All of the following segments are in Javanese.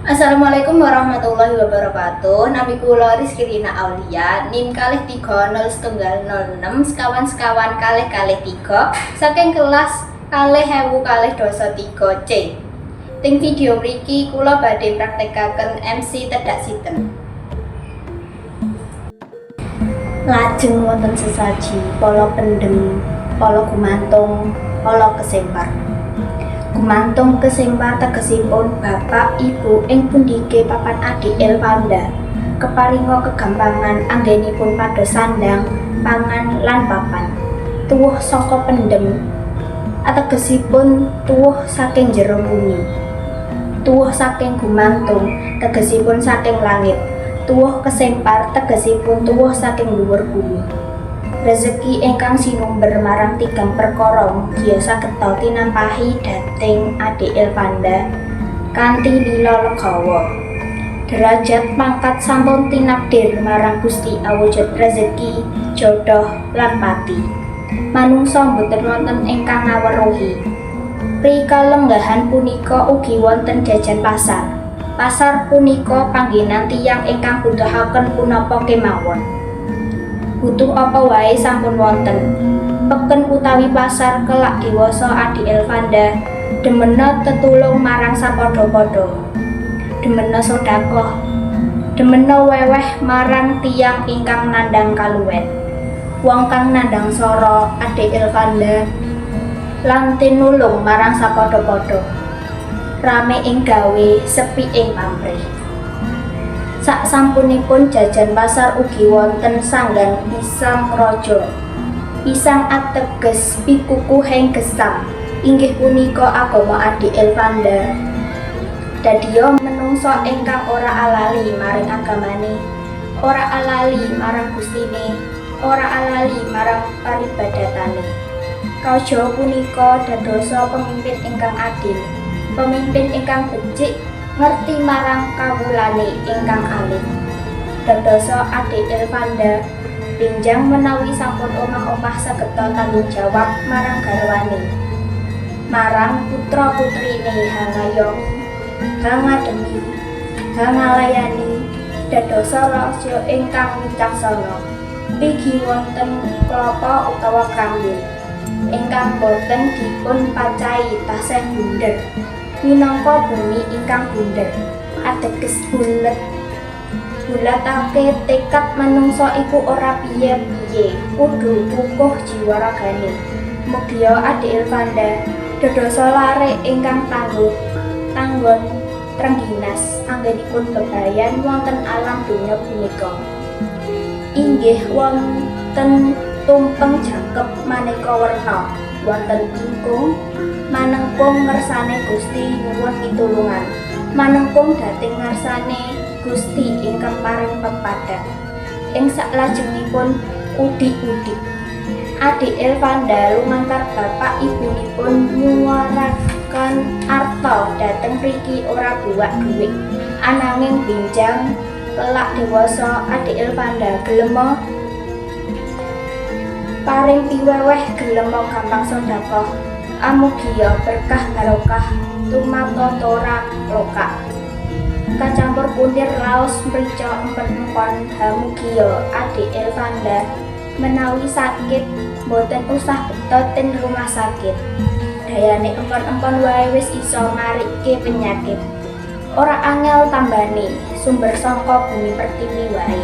Assalamualaikum warahmatullahi wabarakatuh. Nami kula Rizky Rina Aulia, NIM 230106 sekawan sekawan kalih kalih tiga saking kelas 2023 C. Ting video mriki kula badhe praktekaken MC Tedhak Sinten. Lajeng wonten sesaji pala pendem, pala gumantung, pala kesempar. Gumantung kesempar tegesipun bapak ibu ing pundhike papan adik Elvanda keparinga kegampangan anggenipun pados sandang, pangan lan papan. Tuwuh saka pendem ategesipun tuwuh saking jero bumi. Tuwuh saking gumantung tegesipun saking langit. Tuwuh kesempar tegesipun tuwuh saking dhuwur bumi. Rezeki ingkang sinumber marang tigang perkara mugia sageta tinampahi dhateng adik Elvanda kanthi lila legawa. Derajat pangkat sampun tinakdir marang Gusti awujud rezeki, jodoh lan pati. Manungsa boten wonten ingkang ngaweruhi. Prikalenggahan punika ugi wonten jajan pasar. Pasar punika panggenan tiyang ingkang butuhaken punapa kemawon. Butuh apa wae sampun wonten. Peken utawi pasar kelak dewasa adik Elvanda demena tetulung marang sapadha-padha. Demena sedekah. Demena weweh marang tiyang ingkang nandhang kaluwen. Wong kang nandhang sara adik Elvanda lan tinulung marang sapadha-padha. Rame ing gawe, sepi ing pamrih. Saksampunipun jajan pasar ugi wonten sanggan pisang raja. Pisang ateges pikukuhing gesang, inggih punika agama adik Elvanda. Dadiya menungsa ingkang ora alali maring agamane, ora alali marang Gustine, ora alali marang paribadatane. Raja punika dadosa pemimpin ingkang adil, pemimpin ingkang becik ngerti marang kawulane ingkang alit. Dadosa adik Elvanda benjang menawi sampun omah-omah sageta tanggung jawab marang garwane, marang putra-putrine hangayomi, hangademi, hangalayani, dadosa raja ingkang wicaksana. Pigi wonten klapa utawa krambil ingkang boten dipun pacahi tasih bunder. Minangka bumi ingkang bunder, ateges bulet. Bulatake tekad manungsa iku ora piye-piye, kudu kukuh jiwa ragane. Mugia adik Elvanda dadosa lare ingkang tangguh, tanggon trengginas anggenipun bebayan wonten alam donya punika. Inggih wonten tumpeng jangkep maneka werna, wonten ingkung manengkung ngersane Gusti nyuwun pitulungan, manengkung dhateng ngarsane Gusti ingkang paring pepadang. Ing saklajengipun udik-udik. Adik Elvanda lumantar bapak ibunipun nyuwaraken arta dhateng mriki ora buak dhuwit. Ananging benjang kelak dewasa adik Elvanda gelema paring piweweh, gelema gampang sedekah. Amugia berkah barokah tumatata lokak. Kacampur kunir, laos, mrica, empon-empon. Hamugia adik Elvanda menawi sakit boten usah beto ten rumah sakit. Dayane empon-empon wae wis iso marikke penyakit. Ora angel tambane, sumber saka bumi pertiwi wae.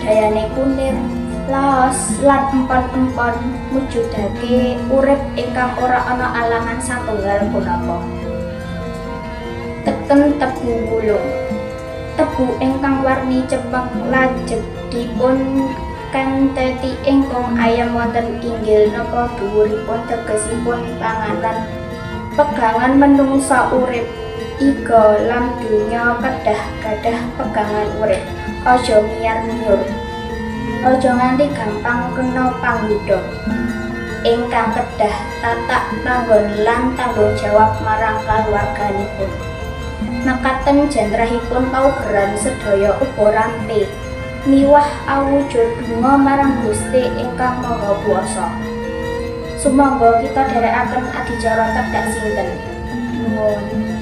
Dayane kunir, laos lan empon-empon mujudake urip ingkang ora ana alangan satunggal punapa. Teken tebu wulung. Tebu ingkang warni cemeng lajeng dipun kenteti ingkung ayam wonten inggil napa dhuwuripun tegesipun panganan pegangan menungsa urip. Iga lam donya kedah gadah pegangan urip. Aja miyar-miyur. Aja nganti gampang kena panggoda. Ingkang kedah tatak panggon lan tanggung jawab marang kaluwarganipun. Makaten jentrehipun paugeran sedaya uba rampe miwah awujud donga marang Gusti ingkang Maha Kuwasa. Sumangga kita dherekaken adicara Tedhak Sinten. Nuwun.